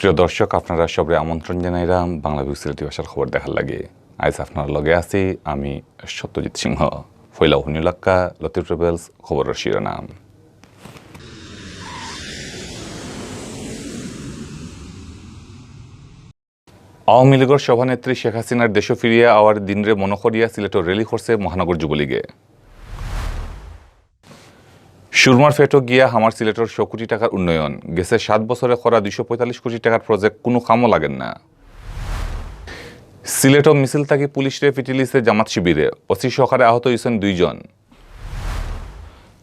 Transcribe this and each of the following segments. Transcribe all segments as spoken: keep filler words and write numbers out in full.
প্রিয় দর্শক, আপনারা সবরে আমন্ত্রণ জানাইরাম বাংলা ভিউ সিলেটি ভাষার খবর দেখার লাগি। আইজ আপনার লগে আছি আমি সত্যজিৎ সিংহ। পয়লা হুনিলাক্কা লতিফ ট্রাভেলস খবরর শিরোনাম। আওয়ামী লীগর সভানেত্রী শেখ হাসিনার দেশো ফিরিয়া আওয়ার দিনরে মনো করিয়া সিলেটো র‍্যালি করছে মহানগর যুবলীগে। সুরমার পেটো গিয়া হামার সিলেটর শ কোটি টাকার উন্নয়ন, গেছে সাত বছরে করা দুইশো পঁয়তাল্লিশ কোটি টাকার প্রজেক্ট কুনু কামো লাগের না। সিলেটো মিছিল থাকি পুলিশরে পিটিলিছে জামাত শিবিরে, ওসি সহকারে আহত অইছইন দুইজন।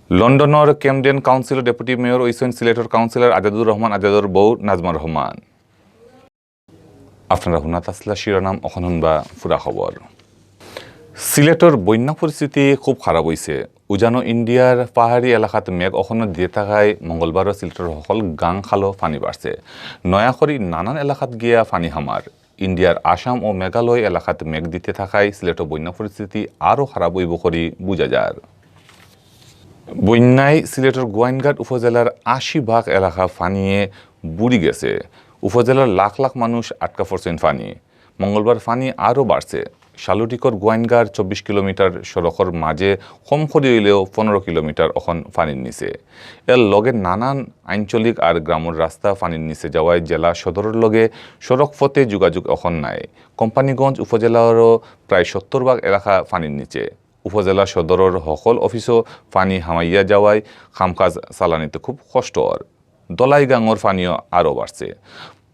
লন্ডনর ক্যামডেন কাউন্সিলর ডেপুটি মেয়র অইছইন সিলেটর কাউন্সিলর আজাদুর রহমান আজাদর বউ নাজমা রহমান। আপনারা হুনাত আছলা শিরোনাম, অখন হুনবা পুরা খবর। সিলেটর বন্যা পরিস্থিতি খুব খারাপ অইছে। উজানো ইন্ডিয়ার পাহাড়ি এলাকাত মেঘ অখনো দিয়া থাকায় মঙ্গলবারও সিলেটর হকল গাং খালো পানি বাড়ছে। নয়া করি নানান এলাকাত গিয়া পানি হামার। ইন্ডিয়ার আসাম ও মেঘালয় এলাকাত মেঘ দিতে থাকায় সিলেটো বন্যা পরিস্থিতি আরও খারাপ অইবো করি বুঝা যার। বন্যায় সিলেটর গোয়াইনঘাট উপজেলার আশি ভাগ এলাকা পানিয়ে বুড়ি গেছে। উপজেলার লাখ লাখ মানুষ আটকা পড়ছইন পানি। মঙ্গলবার পানি আরও বাড়ছে। শালুটিকর গোয়াইনঘাট চব্বিশ কিলোমিটার সড়কর মাঝে কম করি অইলেও পনেরো কিলোমিটার অখন পানির নিচে। এর লগে নানান আঞ্চলিক আর গ্রামর রাস্তা পানির নিচে যাওয়ায় জেলা সদরর লগে সড়ক পথে যোগাযোগ অখন নাই। কোম্পানীগঞ্জ উপজেলারও প্রায় সত্তর ভাগ এলাকা পানির নিচে। উপজেলা সদরর হকল অফিসও পানি হামাইয়া যাওয়ায় কামকাজ চালানিতে খুব কষ্ট অর। দলাই গাঙর পানিও আরও বাড়ছে।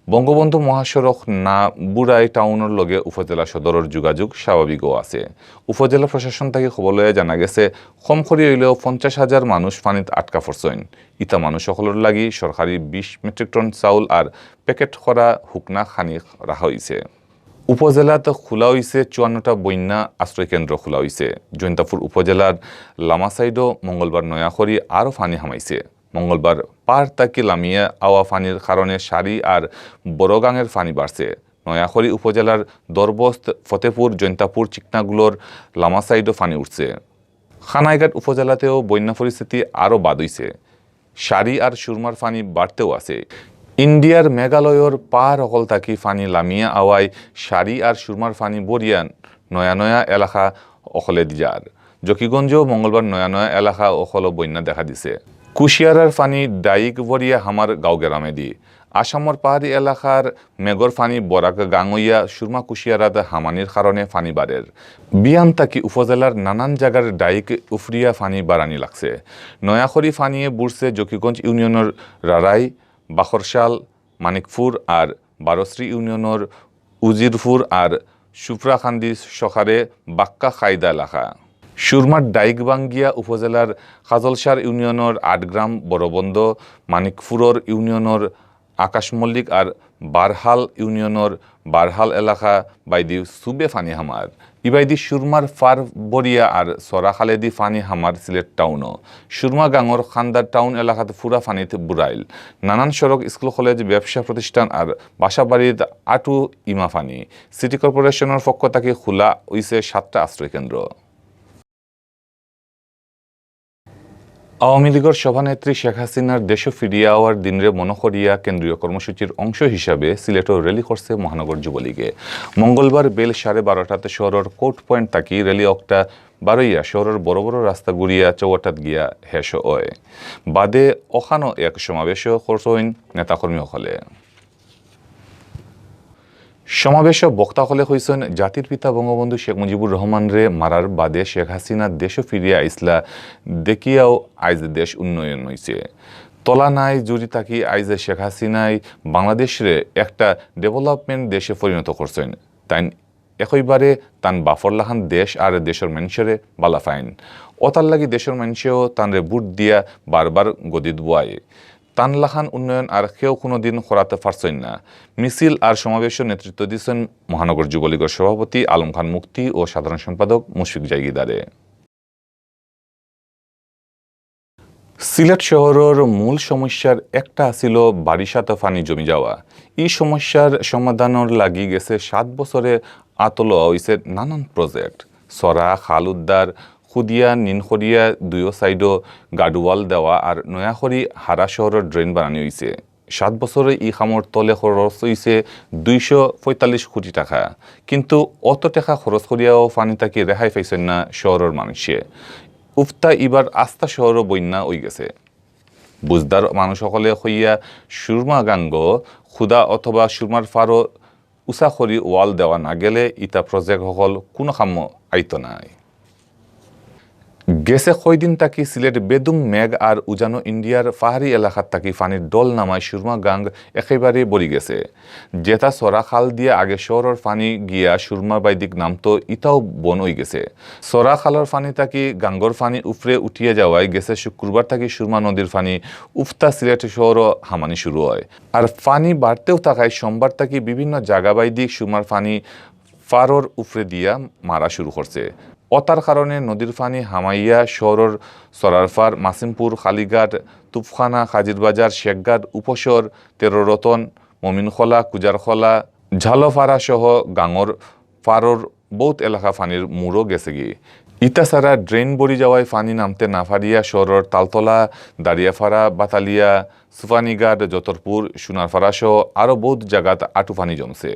বঙ্গবন্ধু মহাসড়ক না বুড়াই টাউনর লগে উপজেলা সদরর যোগাযোগ স্বাভাবিকও আছে। উপজেলা প্রশাসন থাকি খবর লইয়া জানা গেছে, কম করি অইলেও পঞ্চাশ হাজার মানুষ পানিত আটকা পড়ছইন। ইতা মানুষ অকলর লাগি সরকারি বিশ মেট্রিক টন চাউল আর প্যাকেট করা হুকনা খানি রাখা অইছে। উপজেলাত খোলা অইছে চুয়ান্নটা বন্যা আশ্রয় কেন্দ্র খোলা অইছে। জৈন্তাপুর উপজেলার লামাসাইডও মঙ্গলবার নয়া করি আরও পানি হামাইছে। মঙ্গলবার পাহাড় থাকি লামিয়া আওয়া পানির কারণে সারি আর বড়গাঙের পানি বাড়ছে। নয়া করি উপজেলার দরবস্ত, ফতেপুর, জৈন্তাপুর, চিকনাগুলোর লামাসাইডও পানি উঠছে। কানাইঘাট উপজেলাতেও বন্যা পরিস্থিতি আরও বাদ অইছে। সারি আর সুরমার পানি বাড়তেও আছে। ইন্ডিয়ার মেঘালয়র পাহাড় অকল থাকি পানি লামিয়া আওয়ায় সারি আর সুরমার পানি ভরিয়া নয়া নয়া এলাকা অকলেদি যার। জকিগঞ্জও মঙ্গলবার নয়া নয়া এলাকা অকলো বন্যা দেখা দিছে। কুশিয়ারার পানি ডাইক ভরিয়া হামার গাঁও গ্রামেদি। আসামর পাহাড়ি এলাকার মেঘর পানি বরাক গাঙ অইয়া সুরমা কুশিয়ারাত হামানির কারণে পানি বাড়ের। বিয়ান থাকি উপজেলার নানান জাগার ডাইক উফরিয়া পানি বাড়ানি লাগছে। নয়া করি পানিয়ে বুড়ছে জকিগঞ্জ ইউনিয়নর রারাই, বাখরশাল, মানিকপুর আর বারোশ্রী ইউনিয়নর উজিরপুর আর সুপ্রাকান্দি সকারে বাক্কা কায়দা এলাকা। সুরমার ডাইক ভাঙ্গিয়া উপজেলার কাজলসার ইউনিয়নর আটগ্রাম, বড়বন্দ, মানিকপুরর ইউনিয়নর আকাশ মল্লিক আর বারহাল ইউনিয়নর বারহাল এলাকা বাইদি সুবে পানি হামার। ইবাইদি সুরমার ফার বরিয়া আর সরাখালেদি পানি হামার সিলেট টাউনও। সুরমা গাঙর খান্দার টাউন এলাকাত পুরা পানিত বুড়াইল। নানান সড়ক, স্কুল, কলেজ, ব্যবসা প্রতিষ্ঠান আর বাসা বাড়িত আটু ইমা পানি। সিটি কর্পোরেশনর পক্ষ থাকি খোলা অইছে সাতটা আশ্রয় কেন্দ্র। আওয়ামী লীগর সভানেত্রী শেখ হাসিনার দেশো ফিরিয়া আওয়ার দিনরে মনো করিয়া কেন্দ্রীয় কর্মসূচির অংশ হিসাবে সিলেটো র‍্যালি করছে মহানগর যুবলীগে। মঙ্গলবার বেল সাড়ে বারোটাতে শহরর কোর্ট পয়েন্ট থাকি র‍্যালি অকটা বারইয়া শহরর বড় বড় রাস্তা ঘুরিয়া চৌহাট্টাত গিয়া হেশ অয়। বাদে অখানো এক সমাবেশও করছইন নেতাকর্মী অকলে। সমাবেশো বক্তা অকলে কইছইন, জাতির পিতা বঙ্গবন্ধু শেখ মুজিবুর রহমানরে মারার বাদে শেখ হাসিনা দেশো ফিরিয়া আইছলা দেখিয়াও আইজ দেশ উন্নয়ন অইছে। তলা নাই জুড়ি থাকি আইজ শেখ হাসিনায় বাংলাদেশরে একটা ডেভেলপমেন্ট দেশে পরিণত করছইন। তাইন একইবারে তান বাফর লাখান দেশ আর দেশর মানষরে বালা পাইন। অতার লাগি দেশর মানষেও তানরে ভোট দিয়া বারবার গদিত বওয়ায়। তান লাখান উন্নয়ন আর কেউ কুনুদিন করাতে পারছইন না। মিছিল আর সমাবেশো নেতৃত্ব দিছইন মহানগর যুবলীগর সভাপতি আলম খান মুক্তি ও সাধারণ সম্পাদক মুশফিক জাগিরদারে। সিলেট শহরর মূল সমস্যার একটা আছিল বারিশাত পানি জমি যাওয়া। ই সমস্যার সমাধানর লাগি গেছে সাত বছরে আতো লওয়া অইছে নানান প্রজেক্ট। সরা, খাল উদ্ধার, খুদিয়া, নিনখরিয়া দুইও সাইডো গার্ডওয়াল দেওয়া আর নয়া করি হারা শহরর ড্রেন বানানি অইছে। সাত বছরে ই কামর তলে খরচ অইছে দুইশো পঁয়তাল্লিশ কোটি টেকা। কিন্তু অত টেকা খরচ করিয়াও পানি থাকি রেহাই পাইছইন না শহরর মানষে। উফতা ইবার আস্তা শহরও বন্যা অইগেছে। বুঝদার মানুষ অকলে কইয়া সুরমা গাঙ্গ খুদা অথবা সুরমার ফারো উচা করি ওয়াল দেওয়া না গেলে ইতা প্রজেক্ট অকল কুনু কামো আইতো নায়। গেছে কয়দিন থাকি সিলেট বেদুম মেঘ আর উজানো ইন্ডিয়ার পাহাড়ি এলাকাত থাকি পানির ঢল নামায় সুরমা গাঙ্গ একেবারে ভরি গেছে। যেটা সরা খাল দিয়া আগে শহরর পানি গিয়া সুরমা বাইদিক নামতো, ইটাও বন অইগেছে। সরা খালর পানি থাকি গাঙ্গর পানি উপরে উঠিয়া যাওয়ায় গেছে শুক্রবার থাকি সুরমা নদীর পানি উফতা সিলেট শহরও হামানি শুরু অয়। আর পানি বাড়তেও থাকায় সোমবার থাকি বিভিন্ন জাগা বাইদিক সুরমার পানি ফারর উপরে দিয়া মারা শুরু করছে। অতার কারণে নদীর পানি হামাইয়া শহরর সরারফার, মাসিমপুর, কালীঘাট, তুফখানা, কাজিরবাজার, শেখঘাট, উপশহর, তেরো রতন, মমিনখলা, কুজারখলা, ঝালফারা সহ গাঙ্গর ফারর বউত এলাকা পানির মুড়ো গেছেগি। ইতা ছাড়া ড্রেন ভরি যাওয়ায় পানি নামতে না পারিয়া শহরর তালতলা, দারিয়াফারা, বাতালিয়া, সুফানিঘাট, যতরপুর, সোনারফারা সহ আরও বউত জাগাত আটু পানি জমছে।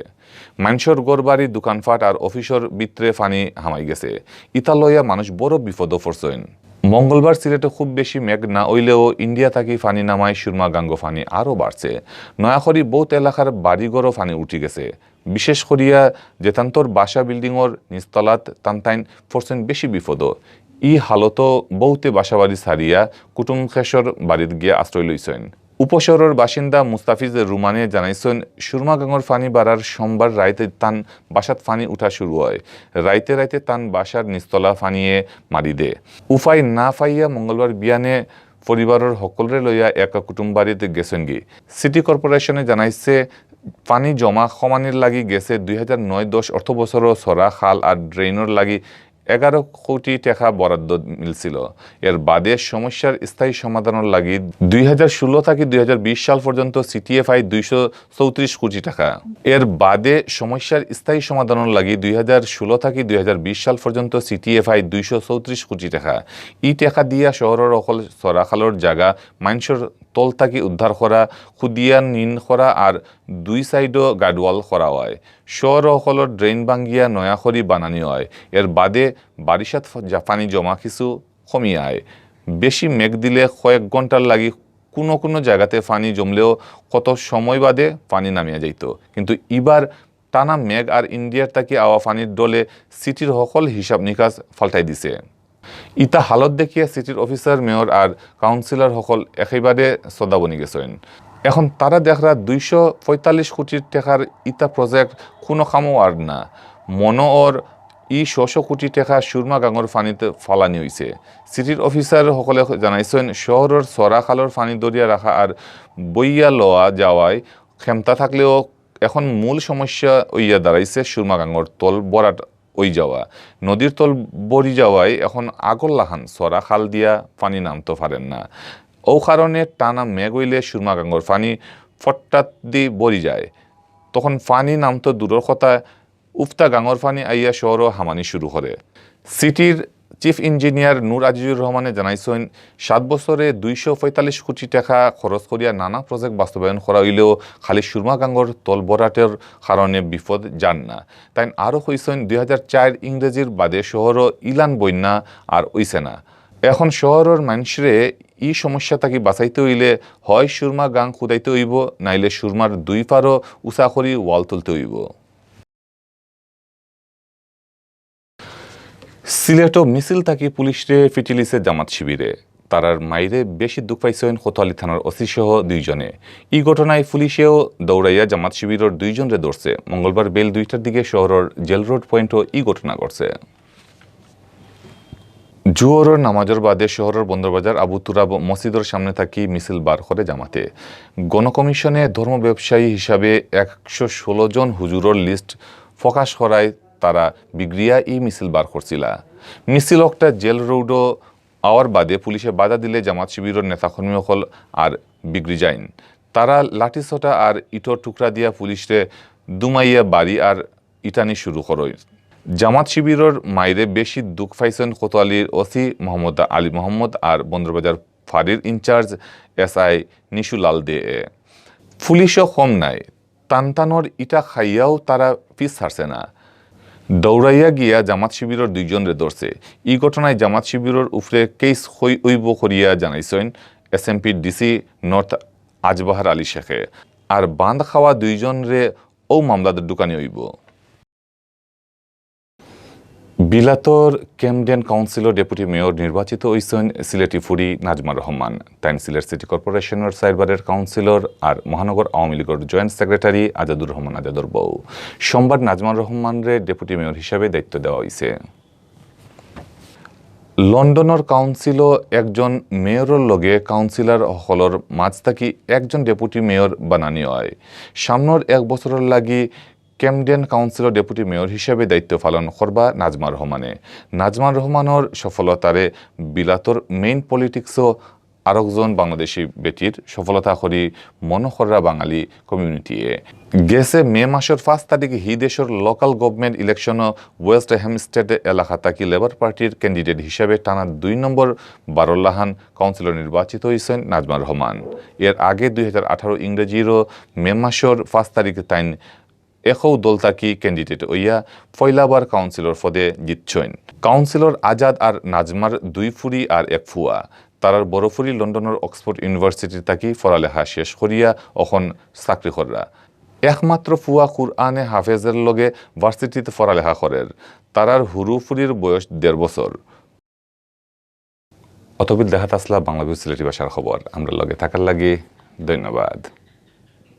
মানষর ঘরবাড়ি, দোকানপাট আর অফিসর ভিতরে পানি হামাই গেছে। ইতা লইয়া মানুষ বড় বিপদো পড়ছইন। মঙ্গলবার সিলেটে খুব বেশি মেঘ না অইলেও ইন্ডিয়া থাকি পানি নামায় সুরমা গাঙ্গ পানি আরও বাড়ছে। নয়াখড়ি বউত এলাকার বাড়িঘরও পানি উঠি গেছে। বিশেষ করিয়া জেতান্তর বাসা বিল্ডিংর নিচতলাত তানতাইন পড়ছইন বেশি বিপদো। ই হালতো বউতে বাসাবাড়ি ছাড়িয়া কুটুম খেশর বাড়িত গিয়া আশ্রয় লইছইন। উপশহরর বাসিন্দা মুস্তাফিজ রুমানে জানাইছইন, সুরমা গাঙ্গর পানি বাড়ার সোমবার রাইতে তান বাসাত পানি উঠা শুরু অয়। রাইতে রাইতে তান বাসার নিচতলা পানিয়ে মারি দে। উপায় না পাইয়া মঙ্গলবার বিয়ানে পরিবারর হকলরে লইয়া এক কুটুম বাড়িত গেছইনগি। সিটি কর্পোরেশনে জানাইছে, পানি জমা কমানির লাগি গেছে দুই হাজার নয় দশ অর্থ বছরও সরা খাল আর ড্রেনর লাগি এগারো কোটি টেকা বরাদ্দ মিলছিল। এর বাদে সমস্যার স্থায়ী সমাধানর লাগি দুই হাজার ষোলো থাকি দুই হাজার বিশ সাল পর্যন্ত সিটিএফআই দুইশো চৌত্রিশ কোটি টেকা। এর বাদে সমস্যার স্থায়ী সমাধানর লাগি দুই হাজার ষোলো থাকি দুই হাজার বিশ সাল পর্যন্ত সিটিএফআই দুইশো চৌত্রিশ কোটি টেকা। ই টেকা দিয়া শহরর অকল সরা খালর জাগা মানষর তল থাকি উদ্ধার করা, খুদিয়া নিন করা আর দুই সাইডও গার্ডওয়াল করা অয়। শহর অকলর ড্রেন ভাঙ্গিয়া নয়া করি বানানি অয়। এর বাদে বারিশাত ফ-, জা-, পানি জমা কিছু কমি আয়। বেশি মেঘ দিলে কয়েক ঘন্টার লাগি কুনু কুনু জাগাতে পানি জমলেও কত সময় বাদে পানি নামিয়া যাইতো। কিন্তু ইবার টানা মেঘ আর ইন্ডিয়ার থাকি আওয়া পানির ডলে সিটির হকল হিসাব নিকাশ ফাল্টাই দিছে। ইতা হালত দেখিয়া সিটির অফিসার, মেয়র আর কাউন্সিলর হকল একেবারে সদা বনি গেছইন। এখন তারা দেখরা দুইশো পঁয়তাল্লিশ কোটির টেকার ইতা প্রজেক্ট কুনু কামও আর না। মনো অর ই ছশো কোটি টেকা সুরমা গাঙ্গর পানিত ফালানি অইছে। সিটির অফিসার হকলে জানাইছইন, শহরর সরা খালর পানি ধরিয়া রাখা আর বইয়া লওয়া যাওয়ায় ক্ষমতা থাকলেও এখন মূল সমস্যা অইয়া দাঁড়াইছে সুরমা গাঙ্গর তল ভরাট অই যাওয়া। নদীর তল ভরি যাওয়ায় এখন আগর লাখান সরা খাল দিয়া পানি নামতো পারের না। অউ কারণে টানা মেঘ অইলে সুরমা গাঙ্গর পানি ফট্টাত দি ভরি যায়। তখন পানি নামতো দূরর কথা, উফতা গাঙ্গর পানি আইয়া শহরও হামানি শুরু করে। সিটির চিফ ইঞ্জিনিয়ার নূর আজিজুর রহমানে জানাইছইন, সাত বছরে দুইশো পঁয়তাল্লিশ কোটি টেকা খরচ করিয়া নানা প্রজেক্ট বাস্তবায়ন করা অইলেও খালি সুরমা গাঙ্গর তল ভরাটের কারণে বিপদ যার না। তাইন আরও কইছইন, দুই হাজার চার ইংরেজির বাদে শহরও ইলান বন্যা আর অইছে না। এখন শহরর মানষরে ই সমস্যা থাকি বাঁচাইতে অইলে হয় সুরমা গাং খুদাইতে অইবো, নাইলে সুরমার দুই পারও উচা করি ওয়াল তুলতে অইবো। সিলেটো মিছিল থাকি পুলিশরে পিটিলিছে জামাত শিবিরে। তারার মাইরে বেশি দুখ পাইছইন কোতোয়ালি থানার ওসি সহ দুইজনে। ই ঘটনায় পুলিশেও দৌড়াইয়া জামাত শিবিরর দুইজনরে ধরছে। মঙ্গলবার বেইল দুইটার দিকে শহরর জেল রোড পয়েন্টও ই ঘটনা ঘটছে। জুহরর নামাজর বাদে শহরর বন্দরবাজার আবু তুরাব মসজিদর সামনে থাকি মিছিল বার করে জামাতে। গণকমিশনে ধর্ম ব্যবসায়ী হিসাবে একশো ষোলো জন হুজুরর লিস্ট প্রকাশ করায় তারা বিগড়িয়া ই মিছিল বার করছিলা। মিছিল অকটা জেল রোডও আওয়ার বাদে পুলিশে বাধা দিলে জামাত শিবিরর নেতাকর্মী অকল আর বিগড়ি যাইন। তারা লাঠিসোঁটা আর ইটর টুকরা দিয়া পুলিশরে দুমাইয়া বাড়ি আর ইটানি শুরু করইন। জামাত শিবিরর মাইরে বেশি দুখ পাইছইন কোতোয়ালির ওসি মোহাম্মদ আলী মোহাম্মদ আর বন্দরবাজার ফাঁড়ির ইনচার্জ এসআই নিশু লাল দে এ। পুলিশও কম নায়, টানটানোর ইটা খাইয়াও তারা পিছ ছাড়ছে না। দৌড়াইয়া গিয়া জামাত শিবিরর দুইজনরে ধরছে। ই ঘটনায় জামাত শিবিরর উপরে কেস অইবো করিয়া জানাইছইন এসএমপির ডিসি নর্থ আজবাহার আলী শেখে। আর বান্দ খাওয়া দুইজনরে অউ মামলাত ঢুকানি অইবো। বিলাতর ক্যামডেন কাউন্সিলর ডেপুটি মেয়র নির্বাচিত অইছইন সিলেটি ফুরি নাজমা রহমান। তাইন সিলেট সিটি কর্পোরেশনর চাইরবারের কাউন্সিলর আর মহানগর আওয়ামী লীগর জয়েন্ট সেক্রেটারি আজাদুর রহমান আজাদর বউ। সোমবার নাজমা রহমানরে ডেপুটি মেয়র হিসাবে দায়িত্ব দেওয়া অইছে। লন্ডনর কাউন্সিলো একজন মেয়রর লগে কাউন্সিলর হকলর মাঝ থাকি একজন ডেপুটি মেয়র বানানি অয়। সামনর এক বছরর লাগি ক্যামডেন কাউন্সিলর ডেপুটি মেয়র হিসাবে দায়িত্ব পালন করবা নাজমা রহমানে। নাজমা রহমানর সফলতারে বিলাতর মেইন পলিটিক্সও আরকজন বাংলাদেশি বেটির সফলতা করি মনো কররা বাঙালি কমিউনিটিয়ে। গেছে মে মাসর পাঁচ তারিখে হি দেশর লোকাল গভর্নমেন্ট ইলেকশনও ওয়েস্ট হ্যামস্টেড এলাকা থাকি লেবার পার্টির ক্যান্ডিডেট হিসাবে টানা দুই নম্বর বারোলাহান কাউন্সিলর নির্বাচিত অইছইন নাজমা রহমান। এর আগে দুই হাজার আঠারো ইংরেজিরও মে মাসর পাঁচ তারিখে তাইন একউ দল থাকি ক্যান্ডিডেট অইয়া পয়লাবার কাউন্সিলর পদে জিতছইন। কাউন্সিলর আজাদ আর নাজমার দুই ফুরি আর এক ফুয়া। তারার বড় ফুরি লন্ডনর অক্সফোর্ড ইউনিভার্সিটি থাকি পড়ালেখা শেষ করিয়া অখন চাকরি কররা। একমাত্র ফুয়া কুরআনে হাফেজর লগে ভার্সিটিত পড়ালেখা করের। তারার হুরু ফুরির বয়স দেড় বছর। অতবিল দেখাত আছলা বাংলা ভিউ সিলেটি ভাষার খবর। আমরার লগে থাকার লাগি ধন্যবাদ।